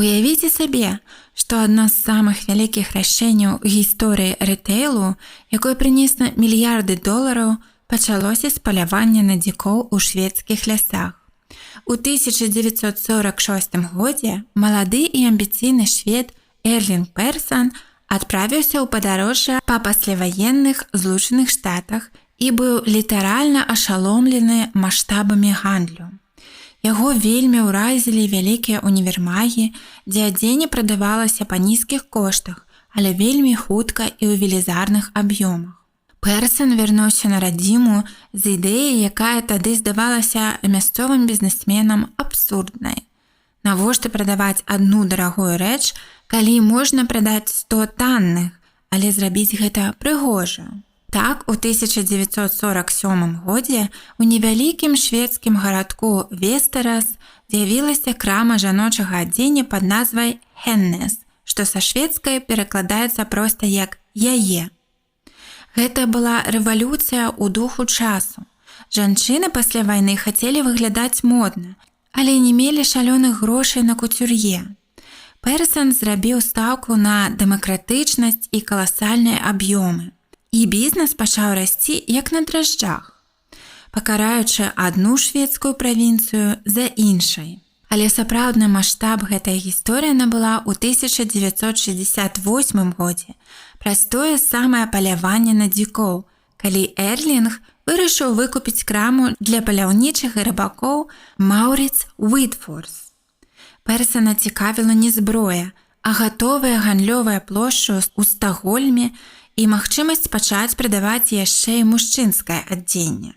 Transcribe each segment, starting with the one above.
Уявіце сабе, што адно з самых вялікіх рашэнняў у гісторыі рытэйлу, якое прынесла мільярды долараў, пачалося з палявання на дзікоў у шведскіх лясах. У 1946 годзе малады і амбіцыйны швед Эрлінг Персон адправіўся ў падарожжа па пасляваенных Злучаных Штатах і быў літаральна ашаломлены маштабамі гандлю. Яго вельмі ўразілі вялікія універмагі, дзе адзенне прадавалася па нізкіх коштах, але вельмі хутка і ў велізарных аб'ёмах. Персон вярнуўся на радзіму з ідэяй, якая тады здавалася мясцовым бізнесменам абсурднай. Навошта прадаваць адну дарагую рэч, калі можна прадаць 100 танных, але зрабіць гэта прыгожа? Так, у 1947 годзе у невялікім шведскім гарадку Вестэрас з'явілася крама жаночага адзення пад назвай Хеннес, што са шведскай перакладаецца проста як «яе». Гэта была рэвалюцыя ў духу часу. Жанчыны пасля вайны хацелі выглядаць модна, але не мелі шалёных грошай на куцюр'е. Персон зрабіў стаўку на дэмакратычнасць і каласальныя аб'ёмы. І бізнес пачаў расці як на дражджах, пакараючы адну шведскую правінцыю за іншай. Але сапраўдны маштаб гэтая гісторыя набыла ў 1968 годзе праз тое самае паляванне на дзікоў, калі Эрлінг вырашыў выкупіць краму для паляўнічых і рыбакоў Маўрыц Уітфорс. Персана цікавіла не зброя, а гатовая гандлёвая плошча ў Стакгольме і магчымасць пачаць прадаваць яшчэ і мужчынскае адзенне.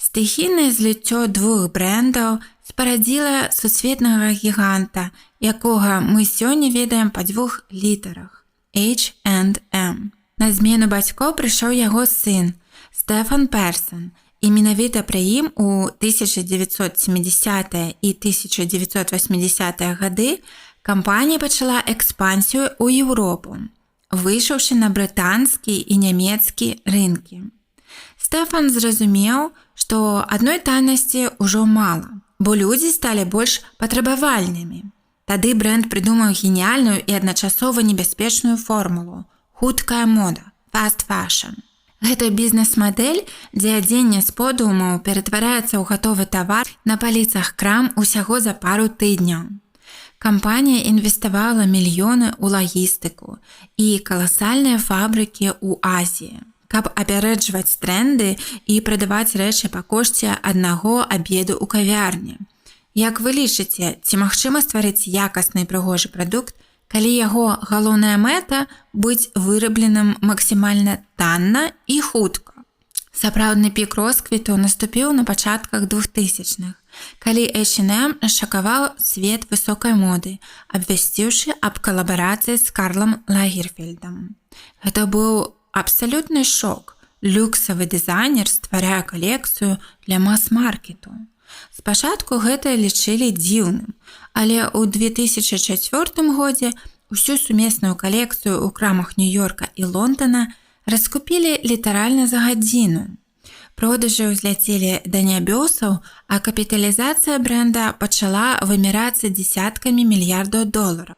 Стыхійнае зліццё двух брэндаў спарадзіла сусветнага гіганта, якога мы сёння ведаем па дзвюх літарах H&M. На змену бацькоў прыйшоў яго сын Стэфан Персон, і менавіта пры ім у 1970 і 1980 гады кампанія пачала экспансію ў Еўропу, выйшаўшы на брытанскі і нямецкі рынкі. Стэфан зразумеў, што адной таннасці ўжо мала, бо людзі сталі больш патрабавальнымі. Тады брэнд прыдумаў геніяльную і адначасова небяспечную формулу: хуткая мода, fast fashion. Гэта бізнес-мадэль, дзе адзенне з подыумаў ператвараецца ў гатовы тавар на паліцах крам усяго за пару тыдняў. Кампанія інвеставала мільёны ў лагістыку і каласальныя фабрыкі ў Азіі, каб апярэджваць тренды і прадаваць рэчы па кошце аднаго абеду ў кавярні. Як вы лічыце, ці магчыма стварыць якасны і прыгожы прадукт, калі яго галоўная мэта быць вырабленым максімальна танна і хутка? Сапраўдны пік росквіту наступіў на пачатках 2000-х, калі H&M шакаваў свет высокай моды, абвясціўшы аб калабарацыі з Карлам Лагерфельдам. Гэта быў абсалютны шок. Люксавы дызайнер стварае калекцыю для мас-маркету. Спачатку гэта лічылі дзіўным, але ў 2004 годзе усю сумесную калекцыю ў крамах Нью-Йорка і Лондона раскупілі літаральна за гадзіну. Продажы ўзляцелі да нябёсаў, а капіталізацыя бренда пачала вымярацца дзесяткамі мільярдаў долараў.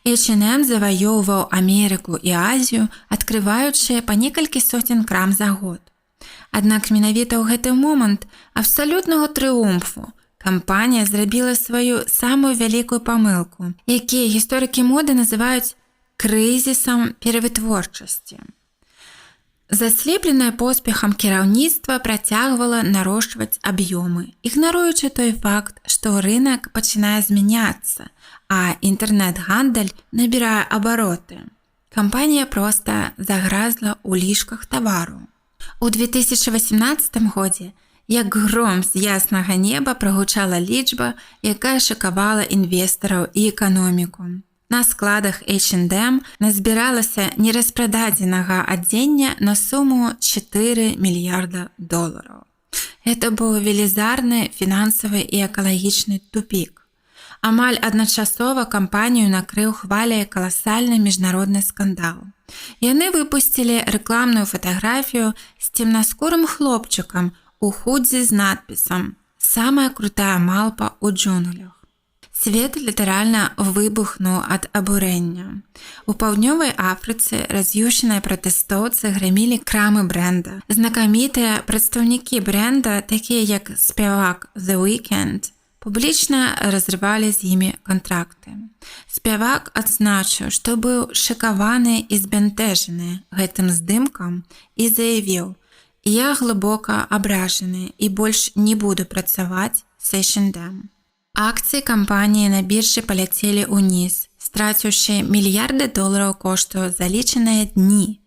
H&M заваёўваў Амерыку і Азію, адкрываючы па некалькі соцень крам за год. Аднак менавіта ў гэты момант абсалютнага трыумфу кампанія зрабіла сваю самую вялікую памылку, якія гісторыкі моды называюць крызісам перавытворчасці. Заслепленае поспехам кіраўніцтва працягвала нарошчваць аб'ёмы, ігнаруючы той факт, што рынок пачынае змяняцца, а інтэрнэт-гандаль набірае абароты. Кампанія проста загразла ў лішках тавару. У 2018 годзе, як гром з яснага неба, прагучала лічба, якая шакавала інвестараў і эканоміку. На складах H&M назбіралася нераспрададзенага адзення на суму 4 мільярда долараў. Гэта быў велізарны фінансавы і экалагічны тупік. Амаль адначасова кампанію накрыў хваляй каласальны міжнародны скандал. Яны выпусцілі рэкламную фатаграфію з цемнаскурым хлопчыкам у худзі з надпісам «Самая крутая малпа ў джунглях». Свет літаральна выбухнуў ад абурэння. У паўднёвай Афрыцы раз'юшаныя пратэстоўцы грамілі крамы бренда. Знакамітыя прадстаўнікі бренда, такія як спявак The Weeknd, публічна разрывалі з імі кантракты. Спявак адзначыў, што быў шакаваны і збянтэжаны гэтым здымкам і заявіў: « Я глыбока абражаны і больш не буду працаваць з H&M. Акцыі кампаніі на біржы паляцелі ўніз, страціўшы мільярды долараў кошту за лічаныя дні.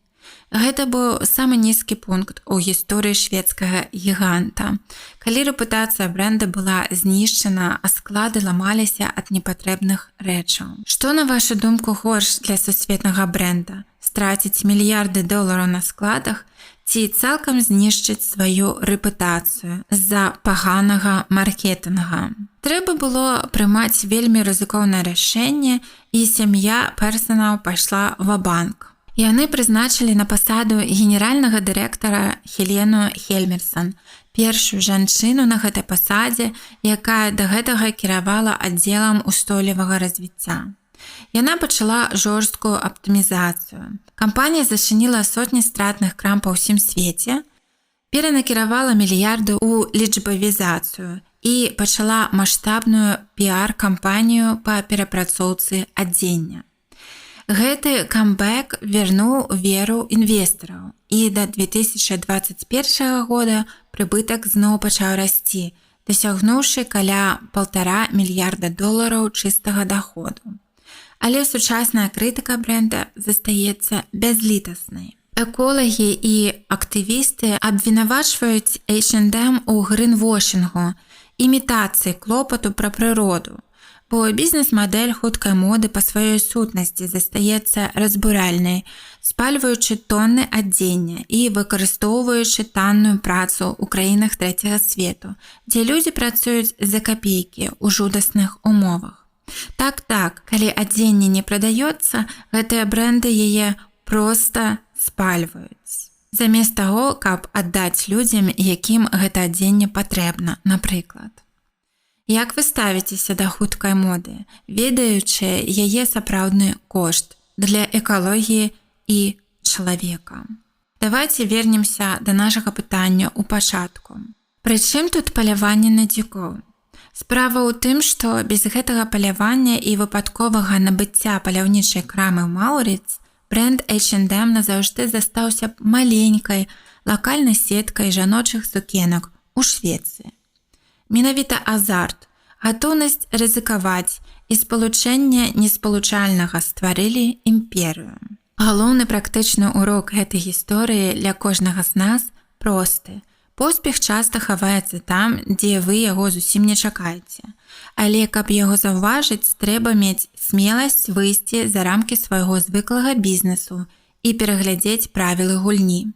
Гэта быў самы нізкі пункт у гісторыі шведскага гіганта. Калі рэпутацыя бренда была знішчана, а склады ламаліся ад непатрэбных рэчаў. Што, на вашу думку, горш для сусветнага бренда? Страціць мільярды долараў на складах ці цалкам знішчыць сваю рэпутацыю з-за паганага маркетынга? Трэба было прымаць вельмі рызыкоўнае рашэнне, і сям'я Персонаў пайшла ва-банк. Яны прызначылі на пасаду генеральнага дырэктара Хелену Хельмерсон, першую жанчыну на гэтай пасадзе, якая да гэтага кіравала аддзелам устойлівага развіцця. Яна пачала жорсткую аптымізацыю. Кампанія зачыніла сотні стратных крам па ўсім свеце, перанакіравала мільярды ў лічбавізацыю і пачала маштабную піар-кампанію па перапрацоўцы адзення. Гэты камбэк вярнуў веру інвестараў, і да 2021 года прыбытак зноў пачаў расці, дасягнуўшы каля 1,5 мільярда долараў чыстага доходу. Але сучасная крытыка бренда застаецца бязлітаснай. Эколагі і актывісты абвінавачваюць H&M у грынвошынгу, імітацыі клопату пра прыроду. Бо бізнес-мадэль хуткай моды па сваёй сутнасці застаецца разбуральнай, спальваючы тонны адзення і выкарыстоўваючы танную працу ў краінах трэцяга свету, дзе людзі працуюць за капейкі ў жудасных умовах. Так, калі адзенне не прадаецца, гэтыя бренды яе проста спальваюць. Замест таго, каб аддаць людзям, якім гэта адзенне патрэбна, напрыклад. Як вы ставіцеся да хуткай моды, ведаючы яе сапраўдны кошт для экалогіі і чалавека? Давайте вернемся да нашага пытання ў пачатку. Прычым тут паляванне на дзікоў? Справа ў тым, што без гэтага палявання і выпадковага набыцця паляўнічай крамы ў Маўрыц бренд H&M назаўжды застаўся б маленькай лакальнай сеткай жаночых сукенак у Швецыі. Менавіта азарт, гатоўнасць рызыкаваць і спалучэнне неспалучальнага стварылі імперыю. Галоўны практычны урок гэтай гісторыі для кожнага з нас просты. Поспех часта хаваецца там, дзе вы яго зусім не чакаеце. Але каб яго заўважыць, трэба мець смеласць выйсці за рамкі свайго звыклага бізнесу і пераглядзець правілы гульні.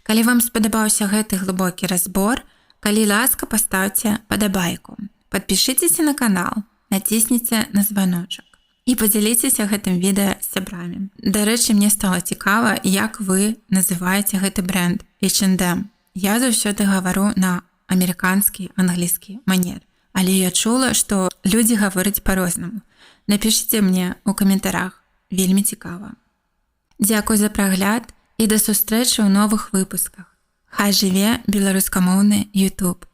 Калі вам спадабаўся гэты глыбокі разбор, калі ласка, пастаўце падабайку. Падпішыцеся на канал, націсніце на званочак і падзяліцеся гэтым відэа з сябрамі. Дарэчы, мне стала цікава, як вы называеце гэты бренд H&M. Я заўсёды гавару на амерыканскі англійскі манер. Але я чула, што людзі гавораць па-рознаму. Напішыце мне ў каментарах, вельмі цікава. Дзякуй за прагляд і да сустрэчы ў новых выпусках. Хай жыве беларускамоўны YouTube.